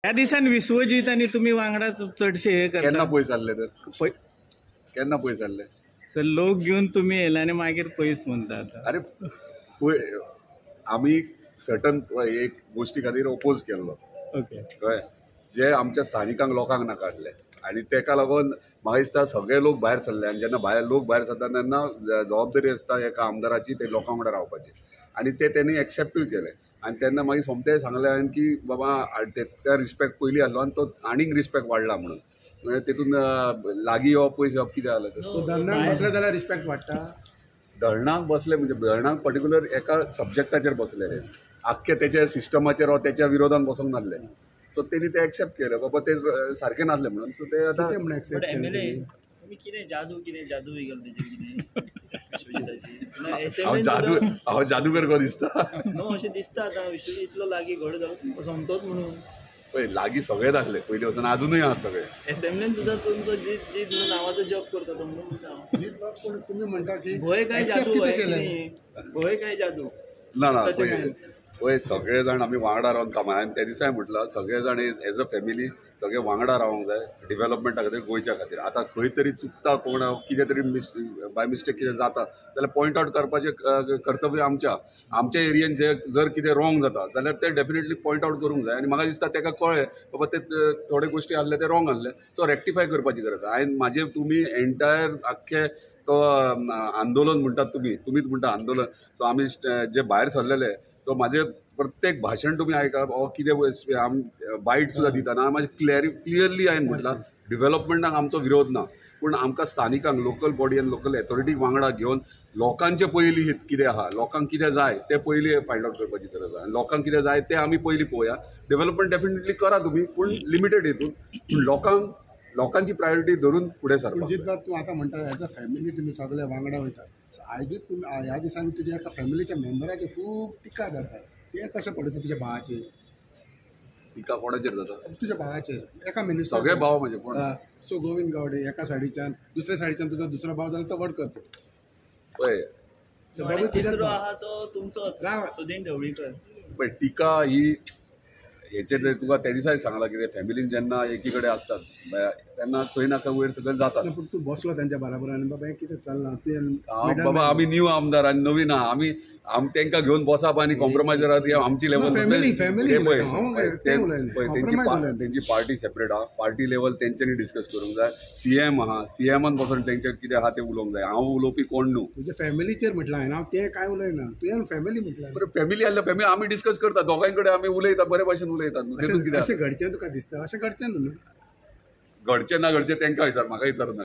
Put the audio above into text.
ह्या दिसान विश्वजीत आनी तुमी वांगडाच चडशे हे केन्ना करता. पयस जाल्ले तर? केन्ना पयस जाल्ले? सर लोक घेवन तुमी येयले आनी मागीर पयस म्हणटा आतां. अरे पळय, आमी सर्टन एक गोश्टी खातीर ओपोज केल्लो. ओके. कळ्ळें? जे आमच्या स्थानिकांक लोकांक नाका आसले आनी तेका लागून म्हाका दिसता सगळे लोक भायर सरले. आनी जेन्ना भायर लोक भायर सरता तेन्ना जबाबदारी आसता एका आमदाराची ते लोकां वांगडा रावपाची आनी ते तेणी एक्सेप्टूय केलें. आनी तेन्ना मागीर सोमतें सांगलें हांवें की बाबा त्या रिस्पेक्ट पयलीं आहलो आनी तो आनीक रिस्पेक्ट वाडला म्हणून. म्हणजे तेतून लागीं येवप पयस येवप कितें जालें तर? सो धरणाक बसले जाल्यार रिस्पेक्ट वाडटा? धरणाक बसले म्हणजे धरणाक पर्टिक्युलर एका सब्जॅक्टाचेर बसले, आख्खे तेच्या सिस्टमाचेर वा तेच्या विरोधान बसूंक नासले. सो तेणी ते एक्सेप्ट केलें बाबा ते सारकें नासलें म्हणून. सो ते आतां कितें म्हण एक्सेप्ट बट एमएलए केलें? तुमी कितें जादू, कितें जादू बी केलो तेजेर कितें विश्वजिताची? हांव जादू, हांव जादूगर को दिसता? न्हू, अशें दिसता आतां विश्वजीत इतलो लागीं घड जालो सोमतोच म्हणून. पळय लागीं सगळेच आसले पयलीं वचून, आजुनूय आहात सगळे. एसेंब्लीन सुद्दां तुमचो जीत जीत म्हणून नांवाचो जप करता तो म्हणून म्हणटा हांव. जीत बाब, पूण तुमी म्हणटा की भंय काय accept जादू कितें हय केलें? कितें? भंय काय जादू? ना ना, तशें पळय काय? पळय सगळे जाण आमी वांगडा रावन कामां. हांवें त्या दिसाय म्हटलां सगळे जाण एज अ फॅमिली सगळे वांगडा रावंक जाय डिवेलपमेंटा खातीर, गोंयच्या खातीर. आतां खंय तरी चुकता कोण, कितें तरी बाय मिस्टेक कितें जाता जाल्यार पॉयंट आवट करपाचें कर्तव्य आमच्या आमच्या एरियेन जे जर कितें रॉंग जाता जाल्यार ते डेफिनेटली पॉयंट आवट करूंक जाय. आनी म्हाका दिसता ताका कळ्ळें बाबा ते थोडे गोश्टी आहले ते रॉंग आहले, सो रेक्टिफाय करपाची गरज आसा. हांवें म्हाजे तुमी एंटायर आख्खे तो आंदोलन म्हणटात तुमी, तुमीच म्हणटा आंदोलन, सो आमी जे भायर सरलेले तो म्हाजें प्रत्येक भाशण तुमी आयका वा कितें बायट सुद्दां दितना म्हाजें क्लियरली हांवें म्हटलां डिवेलपमेंटाक आमचो विरोध ना, पूण आमकां स्थानिकांक लोकल बॉडी आनी लोकल एथॉरिटीक वांगडा घेवन लोकांचें पयलीं हित कितें आहा, लोकांक कितें जाय तें पयलीं फायंड आवट करपाची गरज आहा. आनी लोकांक कितें जाय तें आमी पयलीं पळोवया. डेव्हलपमेंट डेफिनेटली करा तुमी, पूण लिमिटेड हितून, पूण लोकांची प्रायोरिटी धरून फुडें पूण सरपाक जीत जाय. बाब, तूं आतां म्हणटा एज अ फॅमिली तुमी सगळे वांगडा वयता, सो आयजूच तुमी ह्या दिसांनी तुज्या एका फॅमिलीच्या मेंबराचेर खूब टिका जाता, तें कशें पळयता तुज्या भावाचेर? टिका कोणाचेर जाता? तुज्या भावाचेर, एका मिनिस्टर. सगळे भाव म्हजे कोण? सो गोविंद गावडे एका सायडीच्यान, दुसऱ्या सायडीच्यान तुजो दुसरो भाव जाल्यार तो व्हड करता. पळय सो आनी बाबू तुज्या तिसरो आहा तो तुमचोच राव. सुदीन ढवळीकर. पळय टिका ही हेचेर तुका त्या दिसाय सांगलां कितें फॅमिलीन जेन्ना एकी कडेन आसतात तेन्ना खंय ना खंय वयर सकयल जातात. पूण तूं बसलो तेंच्या बराबर आनी बाबा हें कितें चल्लां तुवें हांव बाबा आमी न्यू आमदार आनी नवीन आहा, आमी तांकां घेवन बसप आनी कॉम्प्रोमायज करप आमची लेवल. फॅमिली, फॅमिली ते पळय, उलयना, हांव काय पळय, तें उलयना, पळय, compromise उलयना. तेंची पार्टी सेपरेट आहा, पार्टी लेवल तेंच्यांनी डिस्कस करूंक जाय. सी एम आहा, सी एमान बसून तेंचे कितें आहा तें उलोवंक जाय. हांव उलोवपी कोण न्हू. तुज्या फॅमिलीचेर म्हटलां हांवें, हांव तें कांय उलयना, तुवें फॅमिली म्हटलां. बरें, फॅमिली आसल्यार फॅमिली आमी डिस्कस करता, दोगांय कडेन आमी उलयता, बरे भाशेन उलयतात न्हू. तेतून कितें अशें घडचें तुका दिसता? अशें घडचें न्हू. घडचें ना घडचें तांकां विचार, म्हाका विचारूं नाका.